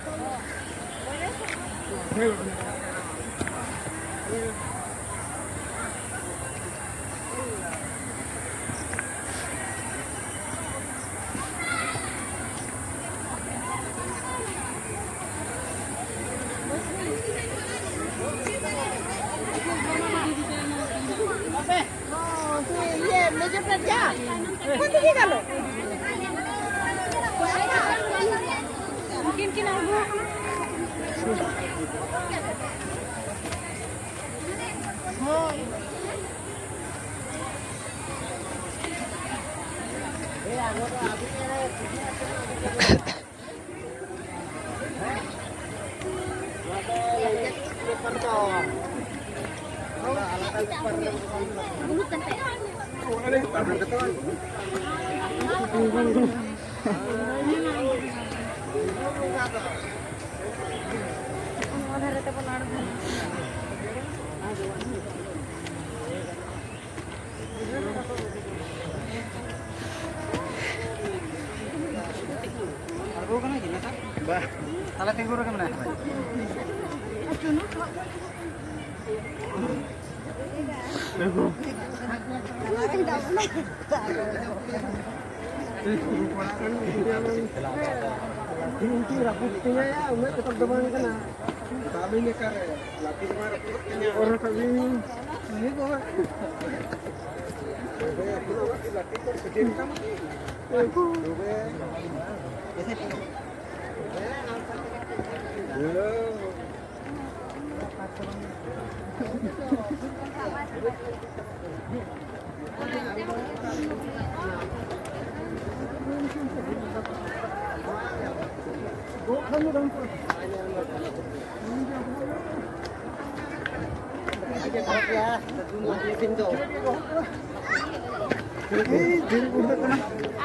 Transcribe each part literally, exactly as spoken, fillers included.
ᱦᱚᱸ, ᱦᱳᱭ, ᱤᱭᱟᱹ, ᱢᱮᱡᱚ ᱯᱞᱮᱴ ᱪᱟ? ᱚᱠᱚᱭ ᱛᱤᱠᱤ ᱜᱟᱱᱚᱜ? ᱩᱱᱠᱤᱱ ᱠᱤᱱ ᱟᱬᱜᱚ ᱟᱠᱟᱱᱟ᱾ ᱦᱳᱭ᱾ ᱟᱬᱜᱚ ᱠᱟᱱᱟ ᱠᱤ ᱱᱮᱛᱟᱨ? ᱵᱟ᱾ ᱛᱟᱦᱞᱮ ᱛᱤᱸᱜᱩ ᱨᱮᱜᱮ ᱢᱮᱱᱟᱭᱟ᱾ ᱤᱧ ᱨᱟᱹᱯᱩᱫ ᱛᱤᱧᱟᱭᱟ, ᱩᱱᱟᱹᱜ ᱠᱟᱛᱮ ᱫᱚ ᱵᱟᱝ ᱠᱟᱱᱟ᱾ ᱚᱨ ᱨᱟᱠᱟᱵ ᱤᱧ᱾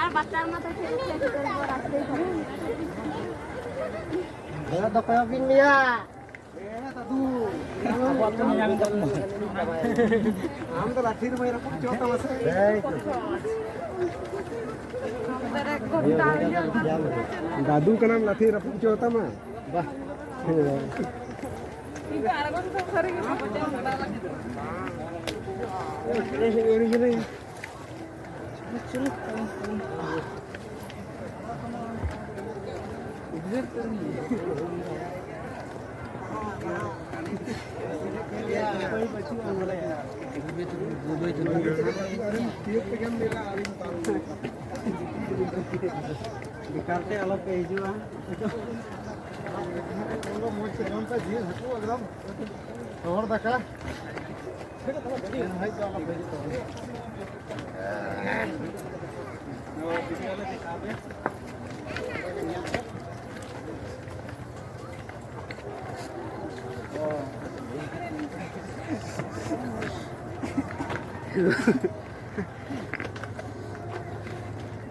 ᱟᱨ ᱵᱟᱛᱟᱨ ᱢᱟ ᱛᱚ ᱪᱮᱫ ᱞᱮᱠᱟ ᱜᱤᱫᱟᱹᱨ ᱠᱚ ᱨᱟᱥᱛᱟ ᱠᱚ᱾ ᱦᱮᱸ, ᱫᱚ ᱠᱚᱭᱚᱜ ᱵᱤᱱ ᱜᱮᱭᱟ᱾ ᱟᱵᱚᱣᱟᱜ ᱠᱟᱹᱢᱤ ᱧᱟᱢ ᱮᱫᱟ᱾ ᱟᱢ ᱫᱚ ᱞᱟᱴᱷᱤ ᱨᱮ ᱵᱟᱭ ᱨᱟᱹᱯᱩᱫ ᱦᱚᱪᱚ ᱛᱟᱢᱟ ᱥᱮ? ᱦᱮᱸ᱾ ᱫᱟᱫᱩ ᱠᱟᱱᱟᱢ, ᱞᱟᱴᱷᱤ ᱨᱟᱹᱯᱩᱫ ᱦᱚᱪᱚ ᱛᱟᱢᱟ᱾ ᱵᱟᱦ᱾ ᱵᱮᱠᱟᱨ ᱛᱮ ᱟᱞᱚ ᱯᱮ ᱦᱤᱡᱩᱜᱼᱟ᱾ ᱢᱚᱡᱽ ᱛᱮ ᱡᱚᱢ ᱯᱮ, ᱡᱤᱞ ᱦᱟᱹᱠᱩ ᱮᱠᱫᱚᱢ ᱨᱚᱦᱚᱲ ᱫᱟᱠᱟ᱾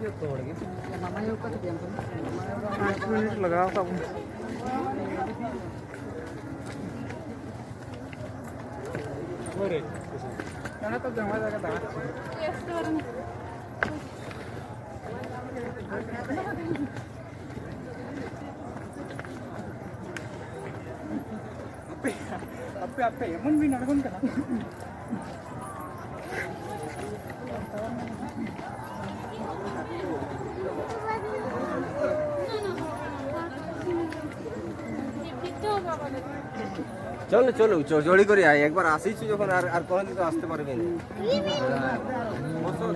ᱡᱚᱛᱚ ᱦᱚᱲ ᱜᱮ᱾ ᱯᱟᱸᱪ ᱢᱤᱱᱤᱴ ᱞᱟᱜᱟᱣ ᱠᱟᱜ ᱵᱚᱱᱟ᱾ ᱚᱠᱚᱭ ᱨᱮ? ᱚᱱᱟ ᱛᱚ ᱡᱟᱶᱟᱭ ᱡᱟᱭᱜᱟ ᱫᱟᱬᱟ᱾ ᱟᱯᱮ, ᱟᱯᱮ, ᱟᱯᱮ ᱮᱢᱚᱱ ᱵᱤᱱ ᱟᱬᱜᱚᱱ ᱠᱟᱱᱟ᱾ চলো, চলো, চ-, জোরে করে আয়। একবার আসিস যখন আর, আর কোনোদিন তো আসতে পারবি না। বসো,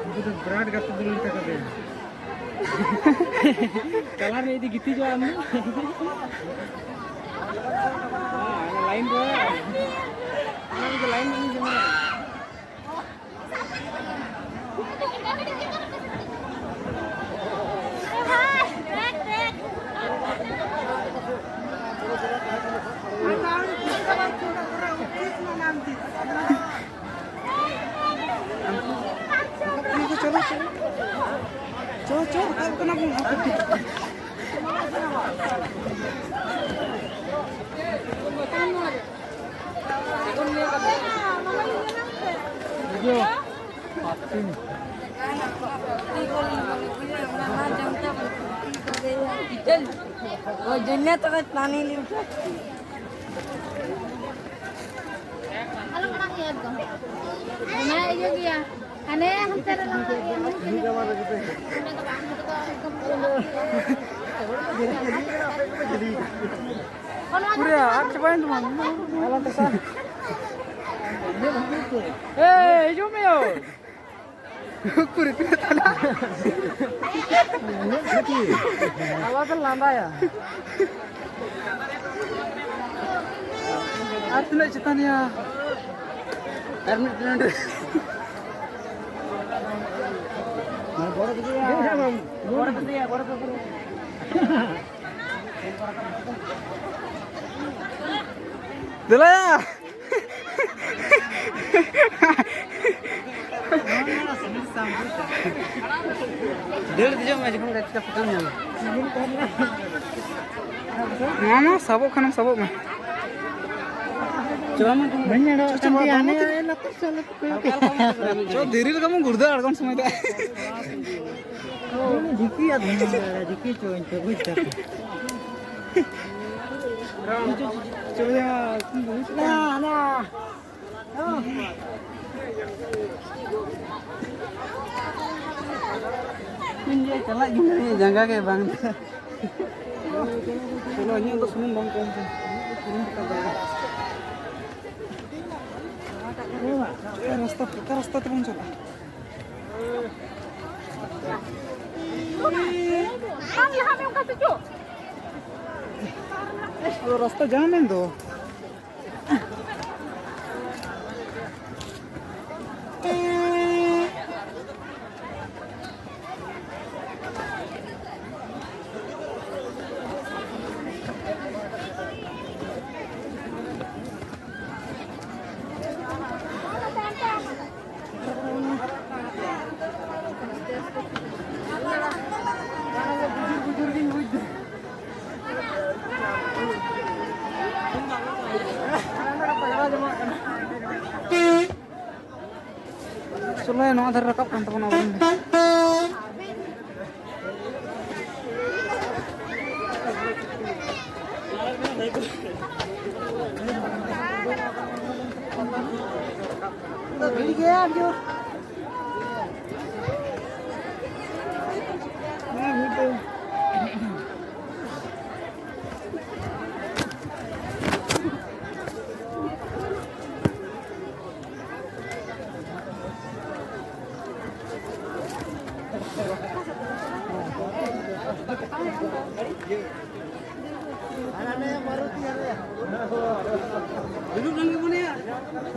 ᱩᱱᱠᱩ ᱫᱚ ᱵᱤᱨᱟᱴ ᱜᱟᱛᱮ ᱫᱩᱞᱟᱹᱲ ᱛᱟᱠᱚ ᱫᱚ᱾ ᱛᱟᱞᱟ ᱨᱮ ᱤᱫᱤ ᱜᱤᱛᱤᱡᱚᱜᱼᱟ ᱟᱢ ᱫᱚ᱾ ᱦᱮᱸ, ᱞᱟᱭᱤᱱ ᱨᱮ᱾ ᱚᱱᱟ ᱠᱚᱫᱚ ᱞᱟᱭᱤᱱ ᱨᱮ ᱡᱮᱢᱚᱱ᱾ ᱪᱚ, ᱪᱚ, ᱨᱟᱠᱟᱵ ᱠᱟᱱᱟ ᱵᱚᱱ᱾ ᱡᱚᱱᱱᱮ ᱛᱚᱵᱮ ᱯᱟᱱᱤ ᱞᱤ ᱩᱴᱷᱟᱹ᱾ ᱟᱞᱚᱢ ᱟᱲᱟᱜ ᱜᱮᱭᱟ ᱮᱠᱫᱚᱢ᱾ ᱚᱱᱟ ᱤᱭᱟᱹ ᱜᱮᱭᱟ᱾ ᱦᱟᱱᱮ ᱦᱟᱱᱛᱮ ᱨᱮ ᱞᱟᱦᱟ ᱜᱮᱭᱟ᱾ ᱯᱩᱨᱟᱹ ᱟᱫ ᱪᱟᱵᱟᱭᱮᱱ ᱛᱟᱢᱟ᱾ ᱟᱞᱚ ᱛᱮ ᱥᱟ᱾ ᱮᱭ, ᱦᱤᱡᱩᱜ ᱢᱮ ᱭᱳ᱾ ᱩᱠᱩᱨ, ᱩᱠᱩᱨ ᱛᱟᱞᱟ᱾ ᱟᱞᱚ ᱯᱮ ᱞᱟᱸᱫᱟᱭᱟ᱾ ᱟᱨ ᱛᱤᱱᱟᱹᱜ ᱪᱮᱛᱟᱱ ᱭᱟ? ᱟᱨ ᱢᱤᱫ ᱠᱤᱞᱳᱢᱤᱴᱟᱨ᱾ ᱵᱚᱲᱚ ᱜᱤᱫᱽᱨᱟᱹ᱾ ᱵᱚᱲᱚ ᱜᱤᱫᱽᱨᱟᱹ, ᱵᱚᱲᱚ ᱜᱤᱫᱽᱨᱟᱹ᱾ ᱫᱮᱞᱟᱭᱟ᱾ ᱫᱟᱹᱲ ᱫᱮᱡᱚᱜ ᱢᱮ, ᱡᱚᱠᱷᱚᱱ ᱜᱟᱛᱮ ᱯᱷᱟᱸᱠᱟᱢ ᱧᱟᱢᱟ᱾ ᱱᱚᱣᱟ ᱢᱟ ᱥᱟᱵᱚᱜ ᱠᱷᱟᱱᱮᱢ ᱥᱟᱵᱚᱜ ᱢᱮ᱾ ᱪᱚᱞᱚ ᱢᱟ, ᱵᱟᱹᱧ ᱧᱮᱞᱚᱜ ᱠᱟᱱ ᱛᱤᱧᱟ, ᱦᱟᱱᱮ ᱞᱟᱛᱟᱨ ᱥᱮᱫ ᱞᱮ ᱠᱚᱭᱚᱜ ᱦᱟᱞᱠᱟ ᱦᱟᱞᱠᱟ ᱢᱚᱱᱮ ᱠᱟᱱᱟ᱾ ᱪᱚ, ᱫᱷᱤᱨᱤ ᱞᱮᱠᱟ ᱵᱚᱱ ᱜᱩᱲᱫᱟᱹ ᱟᱬᱜᱚᱱ ᱥᱚᱢᱚᱭ ᱫᱚ᱾ ᱩᱱᱤ ᱡᱷᱤᱠᱤ ᱟᱫ ᱞᱤᱧᱟ, ᱡᱷᱤᱠᱤ ᱦᱚᱪᱚᱣᱟᱹᱧ ᱯᱮ, ᱵᱩᱡᱽ ᱫᱟᱯᱮ᱾ ᱪᱚ, ᱪᱚ, ᱪᱚ, ᱪᱚ, ᱪᱚ, ᱪᱚ, ᱪᱚ, ᱪᱚ, ᱪᱚ, ᱪᱚ, ᱪᱚ, ᱪᱚ, ᱤᱧ ᱡᱮ ᱪᱟᱞᱟᱜ ᱜᱤᱧ ᱞᱟᱹᱭᱟ, ᱡᱟᱸᱜᱟ ᱜᱮ ᱵᱟᱝ᱾ ᱪᱚᱞᱚ, ᱤᱧᱟᱹᱜ ᱫᱚ ᱥᱩᱱᱩᱢ ᱵᱟᱝ ᱠᱚᱢ ᱠᱟᱱᱟ᱾ ᱥᱩᱱᱩᱢ ᱨᱟᱠᱟᱵ ᱡᱟᱭᱜᱟ᱾ ᱚᱠᱟ ᱨᱟᱥᱛᱟ, ᱚᱠᱟ ᱨᱟᱥᱛᱟ ᱛᱮᱵᱚᱱ ᱪᱟᱞᱟᱜᱼᱟ? ᱵᱟᱝ ᱞᱟᱦᱟ ᱢᱮ ᱚᱱᱠᱟ ᱥᱮ ᱪᱚ᱾ ᱟᱫᱚ ᱨᱟᱥᱛᱟ ᱡᱟᱢ ᱮᱱ ᱫᱚ᱾ ᱥᱚᱞᱚᱭ ᱱᱚᱣᱟ ᱫᱷᱟᱨᱮ ᱨᱟᱠᱟᱵ ᱠᱟᱱ ᱛᱟᱵᱚᱱᱟ ᱟᱵᱚᱨᱮᱱ᱾ ᱵᱷᱤᱲ ᱜᱮᱭᱟ ᱟᱹᱰᱤ ᱡᱳᱨ᱾ ᱦᱮᱸ, ᱵᱷᱤᱲ ᱫᱚ᱾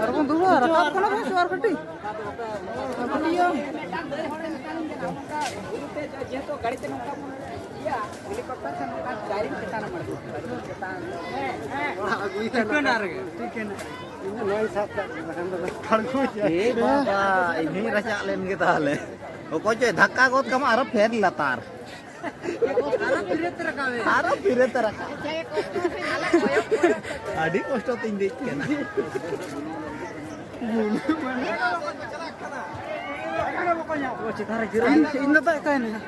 ᱟᱨᱵᱚᱱ ᱫᱩᱲᱩᱵᱼᱟ, ᱨᱟᱠᱟᱵ ᱠᱟᱱᱟ ᱵᱚᱱ ᱥᱮ ᱟᱨ ᱠᱟᱹᱴᱤᱡ? ᱟᱨ ᱠᱟᱹᱴᱤᱡ ᱤᱭᱟᱹ᱾ ᱡᱮᱦᱮᱛᱩ ᱜᱟᱹᱲᱤ ᱛᱮ ᱱᱚᱝᱠᱟ ᱵᱚᱱ ᱤᱭᱟᱹ, ᱦᱮᱞᱤᱠᱚᱯᱴᱟᱨ ᱛᱮ ᱱᱚᱝᱠᱟ ᱰᱟᱭᱨᱮᱠᱴ ᱪᱮᱛᱟᱱ ᱨᱮ ᱟᱬᱜᱚ᱾ ᱴᱷᱤᱠᱟᱹᱱᱟ ᱨᱮᱜᱮ, ᱴᱷᱤᱠᱟᱹᱱᱟ᱾ ᱤᱧ ᱫᱚ ᱱᱚᱣᱟᱧ ᱥᱟᱵ ᱠᱟᱜ ᱜᱮ, ᱵᱟᱠᱷᱟᱱ ᱫᱚ ᱟᱬᱜᱚ ᱦᱚᱪᱚ᱾ ᱮ ᱵᱟᱵᱟ, ᱤᱧ ᱦᱚᱸᱧ ᱨᱟᱪᱟᱜ ᱞᱮᱱ ᱜᱮ ᱛᱟᱦᱚᱞᱮ᱾ ᱚᱠᱚᱭ ᱪᱚᱭ ᱫᱷᱟᱠᱠᱟ ᱜᱚᱫ ᱠᱟᱢᱟ, ᱟᱨᱚ ᱯᱷᱮᱰ ᱞᱟᱛᱟᱨ᱾ ᱟᱨᱚ ᱯᱷᱤᱨᱮ ᱛᱮ ᱨᱟᱠᱟᱵ᱾ ᱟᱹᱰᱤ ᱠᱚᱥᱴᱚ ᱛᱤᱧ ᱫᱮᱡ ᱠᱟᱱᱟ᱾ ᱪᱮᱛᱟᱱ ᱨᱮ ᱜᱤᱨᱟᱹ᱾ ᱤᱧ, ᱤᱧ ᱫᱟᱫᱟ ᱚᱠᱟᱭᱮᱱᱟ?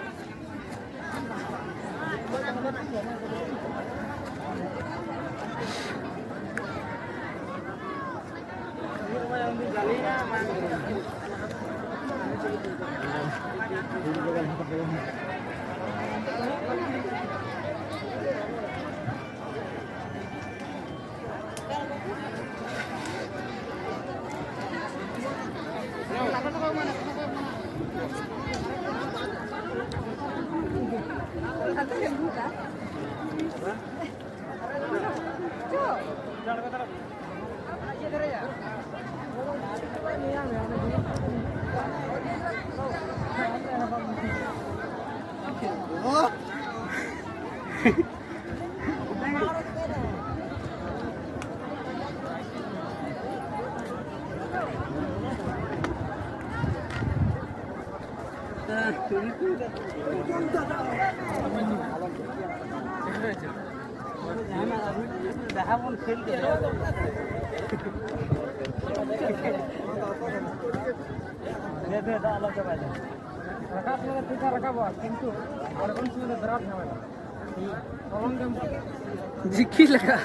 ᱡᱟᱦᱟᱸ ᱵᱚᱱ ᱠᱷᱮᱞ ᱠᱮᱫᱟ᱾ ᱫᱮ, ᱫᱮ, ᱫᱟᱜ ᱟᱞᱚ ᱪᱟᱵᱟᱭ ᱫᱟ᱾ ᱨᱟᱠᱟᱵ ᱥᱚᱢᱚᱭ ᱫᱚ ᱴᱷᱤᱠ ᱴᱷᱟᱠ ᱨᱟᱠᱟᱵᱚᱜᱼᱟ, ᱠᱤᱱᱛᱩ ᱟᱬᱜᱚᱱ ᱥᱚᱢᱚᱭ ᱫᱚ ᱵᱤᱨᱟᱴ ᱡᱷᱟᱢᱮᱞᱟ᱾ ᱛᱚᱞᱚᱝ ᱜᱮᱢ ᱡᱤᱠᱤ ᱞᱮᱠᱟ᱾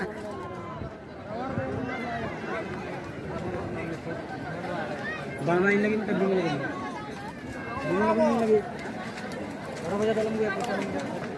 ᱵᱟᱝ, ᱤᱧ ᱞᱟᱹᱜᱤᱫ ᱢᱤᱫᱴᱟᱝ ᱵᱤᱢᱟᱹ ᱞᱟᱹᱜᱤᱫ᱾ ᱵᱤᱢᱟᱹ ᱞᱟᱹᱜᱤᱫ, ᱤᱧ ᱞᱟᱹᱜᱤᱫ᱾ ᱵᱟᱨᱚ ᱵᱟᱡᱮ ᱫᱚ ᱟᱞᱚᱢ ᱟᱹᱜᱩᱭᱟ, ᱯᱚᱭᱥᱟ ᱵᱟᱹᱱᱩᱜ᱾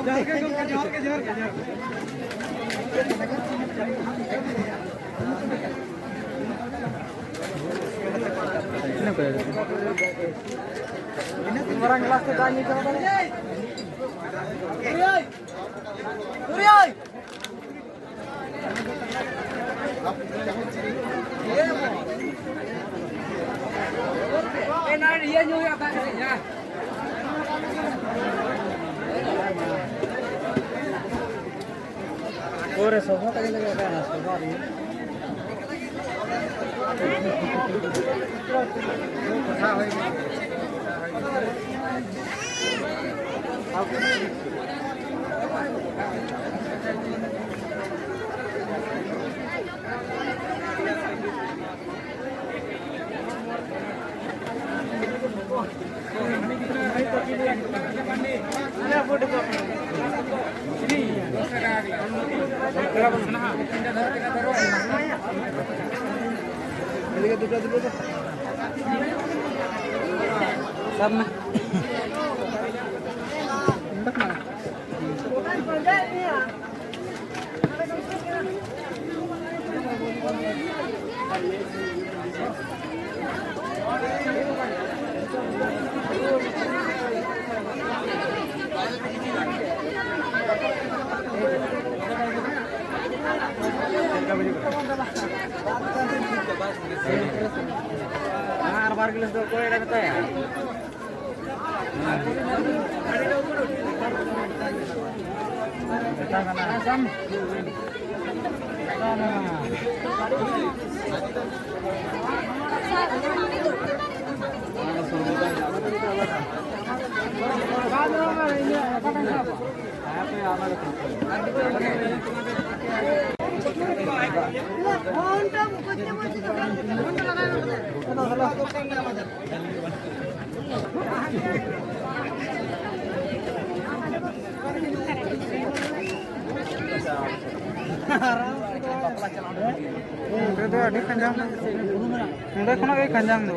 ᱡᱚᱦᱟᱨ ᱜᱮ ᱜᱚᱢᱠᱮ, ᱡᱚᱦᱟᱨ ᱜᱮ, ᱡᱚᱦᱟᱨ ᱜᱮ, ᱡᱚᱦᱟᱨ ᱜᱮ᱾ ᱢᱟᱨᱟᱝ ᱜᱞᱟᱥ ᱛᱮ ᱫᱟᱜ ᱧᱩ ᱪᱟᱵᱟ ᱫᱟᱲᱮᱭᱟᱜᱼᱟ᱾ ᱯᱩᱨᱟᱹ ᱥᱚᱵᱷᱟ ᱛᱟᱜᱮ ᱞᱟᱜᱟᱜ ᱠᱟᱱᱟ, ᱥᱚᱵᱷᱟ ᱨᱮ᱾ ᱥᱟᱵ ᱢᱮ᱾ ᱟᱨ ᱵᱟᱨ ᱜᱞᱟᱥ ᱫᱚ ᱚᱠᱚᱭ ᱮᱲᱮ ᱢᱮᱛᱟᱭᱟ? ᱫᱚ ᱟᱹᱰᱤ ᱠᱷᱟᱸᱡᱟᱝ, ᱱᱚᱸᱰᱮ ᱠᱷᱚᱱᱟᱜ ᱜᱮ ᱠᱷᱟᱸᱡᱟᱝ ᱫᱚ᱾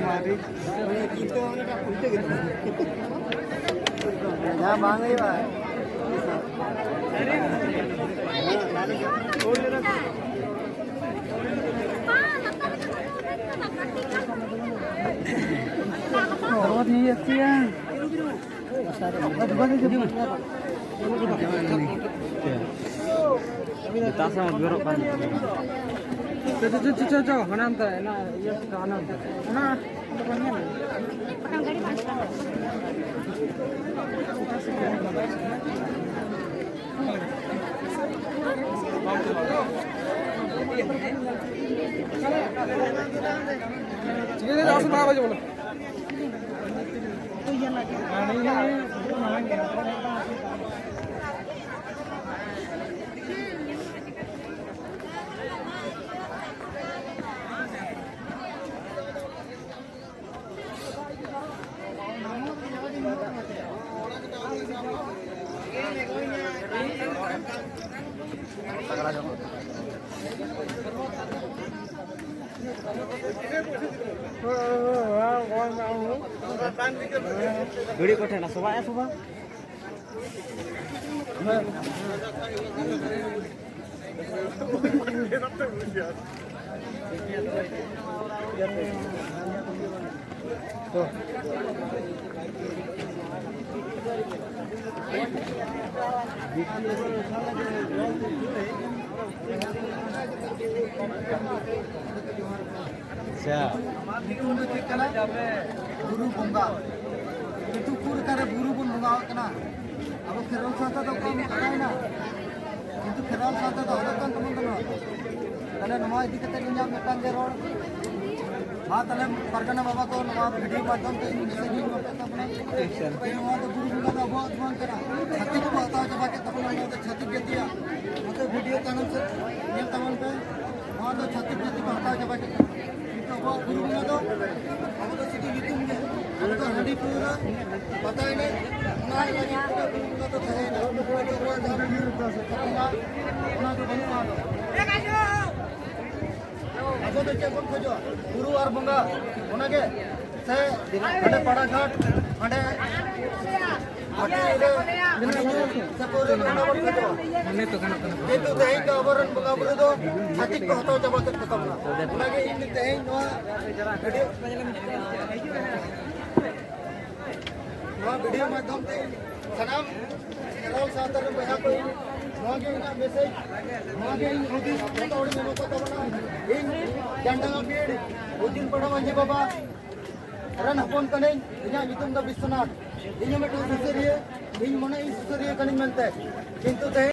ᱢᱟᱹᱨᱤᱪ᱾ ᱡᱟᱦᱟᱸ ᱵᱟᱝ ᱦᱩᱭᱩᱜᱼᱟ᱾ ᱨᱚᱲ ᱱᱤᱭᱟᱹ ᱪᱮᱫ? ᱪᱚ, ᱪᱚ, ᱪᱚ, ᱪᱚ, ᱦᱟᱱᱟ ᱚᱱᱛᱮ, ᱚᱱᱟ ᱤᱭᱟᱹ ᱥᱮᱫ, ᱦᱟᱱᱟ ᱚᱱᱛᱮ᱾ ᱚᱱᱟ ᱚᱸᱰᱮ ᱠᱷᱚᱱ ᱧᱮᱞ ᱢᱮ᱾ ᱴᱷᱤᱠ ᱟᱪᱷᱮ, ᱟᱥᱮ ᱵᱟᱝ ᱵᱟᱡᱮ ᱵᱚᱞᱚ᱾ ᱜᱟᱹᱰᱤ ᱠᱚ ᱴᱷᱮᱱ ᱥᱚᱵᱷᱟᱜᱼᱟ, ᱥᱚᱵᱷᱟ᱾ ᱟᱪᱪᱷᱟ᱾ ᱧᱩᱛᱩᱢ ᱫᱚ ᱪᱮᱫ ᱠᱟᱱᱟ? ᱵᱩᱨᱩ ᱵᱚᱸᱜᱟ᱾ ᱠᱤᱱᱛᱩ ᱩᱠᱩᱨ ᱚᱠᱟᱨᱮ ᱵᱩᱨᱩ ᱵᱚᱱ ᱵᱚᱸᱜᱟᱣᱟᱜ ᱠᱟᱱᱟ? ᱟᱵᱚ ᱠᱷᱮᱨᱣᱟᱞ ᱥᱟᱶᱛᱟ ᱫᱚ ᱚᱠᱟ ᱢᱤᱫ ᱠᱟᱱᱟ? ᱠᱤᱱᱛᱩ ᱠᱷᱮᱨᱣᱟᱞ ᱥᱟᱶᱛᱟ ᱫᱚ ᱟᱫᱚᱜ ᱠᱟᱱ ᱛᱟᱵᱚᱱ ᱫᱚ ᱱᱚᱣᱟ᱾ ᱛᱟᱦᱞᱮ ᱱᱚᱣᱟ ᱤᱫᱤ ᱠᱟᱛᱮ ᱤᱧᱟᱹᱜ ᱢᱤᱫᱴᱟᱝ ᱜᱮ ᱨᱚᱲ᱾ ᱢᱟ ᱛᱟᱦᱞᱮ ᱯᱟᱨᱜᱟᱱᱟ ᱵᱟᱵᱟ ᱠᱚ ᱱᱚᱣᱟ video ᱢᱟᱫᱽᱫᱷᱚᱢ ᱛᱮ ᱤᱧ message ᱤᱧ ᱜᱚᱴ ᱠᱟᱜ ᱛᱟᱵᱚᱱᱟ᱾ ᱱᱚᱣᱟ ᱫᱚ ᱵᱩᱨᱩ ᱵᱚᱸᱜᱟ ᱫᱚ ᱟᱵᱚᱣᱟᱜ ᱫᱚ ᱵᱟᱝ ᱠᱟᱱᱟ᱾ ᱪᱷᱟᱹᱛᱤᱠ ᱠᱚ ᱦᱟᱛᱟᱣ ᱪᱟᱵᱟ ᱠᱮᱫ ᱛᱟᱵᱚᱱᱟ, ᱱᱚᱣᱟ ᱫᱚ ᱪᱷᱟᱹᱛᱤᱠ ᱡᱟᱹᱛᱤᱭᱟᱜ᱾ ᱱᱚᱛᱮ video ᱛᱟᱭᱱᱚᱢ ᱥᱮᱫ ᱧᱮᱞ ᱛᱟᱵᱚᱱ ᱯᱮ, ᱱᱚᱣᱟ ᱫᱚ ᱪᱷᱟᱹᱛᱤᱠ ᱡᱟᱹᱛᱤ ᱠᱚ ᱦᱟᱛᱟᱣ ᱪᱟᱵᱟ ᱠᱮᱫ ᱛᱟᱵᱚᱱᱟ᱾ ᱠᱤᱱᱛᱩ ᱟᱵᱚᱣᱟᱜ ᱵᱩᱨᱩ ᱵᱚᱸᱜᱟ ᱫᱚ, ᱟᱵᱚ ᱫᱚ ᱥᱩᱫᱷᱩ ᱧᱩᱛᱩᱢ ᱜᱮ᱾ ᱟᱫᱚ ᱦᱟᱺᱰᱤ ᱯᱟᱹᱣᱨᱟᱹ, ᱯᱟᱛᱟ ᱮᱱᱮᱡ, ᱚᱱᱟ ᱞᱟᱹᱜᱤᱫ ᱛᱮᱜᱮ ᱵᱩᱨᱩ ᱵᱚᱸᱜᱟ ᱫᱚ ᱛᱟᱦᱮᱸᱭᱮᱱᱟ᱾ ᱚᱱᱟ ᱫᱚ ᱵᱟᱹᱱᱩᱜᱼᱟ ᱟᱫᱚ᱾ ᱟᱵᱚ ᱫᱚ ᱪᱮᱫ ᱵᱚᱱ ᱠᱷᱚᱡᱚᱜᱼᱟ? ᱵᱩᱨᱩ ᱟᱨ ᱵᱚᱸᱜᱟ, ᱚᱱᱟᱜᱮ᱾ ᱥᱮ ᱦᱟᱸᱰᱮ ᱯᱟᱲᱟᱜᱷᱟᱴ, ᱦᱟᱸᱰᱮ ᱦᱟᱹᱴᱤᱧ ᱨᱮ ᱦᱟᱺᱰᱤ ᱧᱩ ᱥᱮ ᱯᱟᱹᱣᱨᱟᱹ ᱧᱩ, ᱚᱱᱟ ᱵᱚᱱ ᱠᱷᱚᱡᱚᱜᱼᱟ᱾ ᱡᱮᱦᱮᱛᱩ ᱛᱮᱦᱮᱧ ᱫᱚ ᱟᱵᱚᱨᱮᱱ ᱵᱚᱸᱜᱟ ᱵᱩᱨᱩ ᱫᱚ ᱪᱷᱟᱹᱛᱤᱠ ᱠᱚ ᱦᱟᱛᱟᱣ ᱪᱟᱵᱟ ᱠᱮᱫ ᱠᱚ ᱛᱟᱵᱚᱱᱟ᱾ ᱚᱱᱟᱜᱮ ᱤᱧ ᱛᱮᱦᱮᱧ ᱱᱚᱣᱟ ᱵᱷᱤᱰᱤᱭᱳ, ᱱᱚᱣᱟ ᱵᱷᱤᱰᱤᱭᱳ ᱢᱟᱫᱽᱫᱷᱚᱢ ᱛᱮ ᱥᱟᱱᱟᱢ ᱠᱷᱮᱨᱣᱟᱞ ᱥᱟᱶᱛᱟ ᱨᱮᱱ ᱵᱚᱭᱦᱟ ᱠᱚ, ᱱᱚᱣᱟ ᱜᱮ ᱤᱧᱟᱹᱜ ᱢᱮᱥᱮᱡᱽ, ᱱᱚᱣᱟ ᱜᱮ ᱤᱧ ᱦᱩᱫᱤᱥ ᱡᱚᱛᱚ ᱦᱚᱲ ᱧᱮᱞ ᱠᱚ ᱛᱟᱵᱚᱱᱟ᱾ ᱤᱧ ᱡᱟᱱᱰᱟᱝᱜᱟ ᱯᱤᱲ ᱩᱫᱤᱱ ᱯᱟᱲᱟ ᱢᱟᱹᱡᱷᱤ ᱵᱟᱵᱟ ᱨᱮᱱ ᱦᱚᱯᱚᱱ ᱠᱟᱹᱱᱟᱹᱧ᱾ ᱤᱧᱟᱹᱜ ᱧᱩᱛᱩᱢ ᱫᱚ ᱵᱤᱥᱥᱚᱱᱟᱛᱷ᱾ ᱤᱧ ᱦᱚᱸ ᱢᱤᱫᱴᱮᱱ ᱥᱩᱥᱟᱹᱨᱤᱭᱟᱹ, ᱤᱧ ᱢᱚᱱᱮ ᱤᱧ ᱥᱩᱥᱟᱹᱨᱤᱭᱟᱹ ᱠᱟᱹᱱᱟᱹᱧ ᱢᱮᱱᱛᱮ, ᱠᱤᱱᱛᱩ ᱛᱮᱦᱮᱧ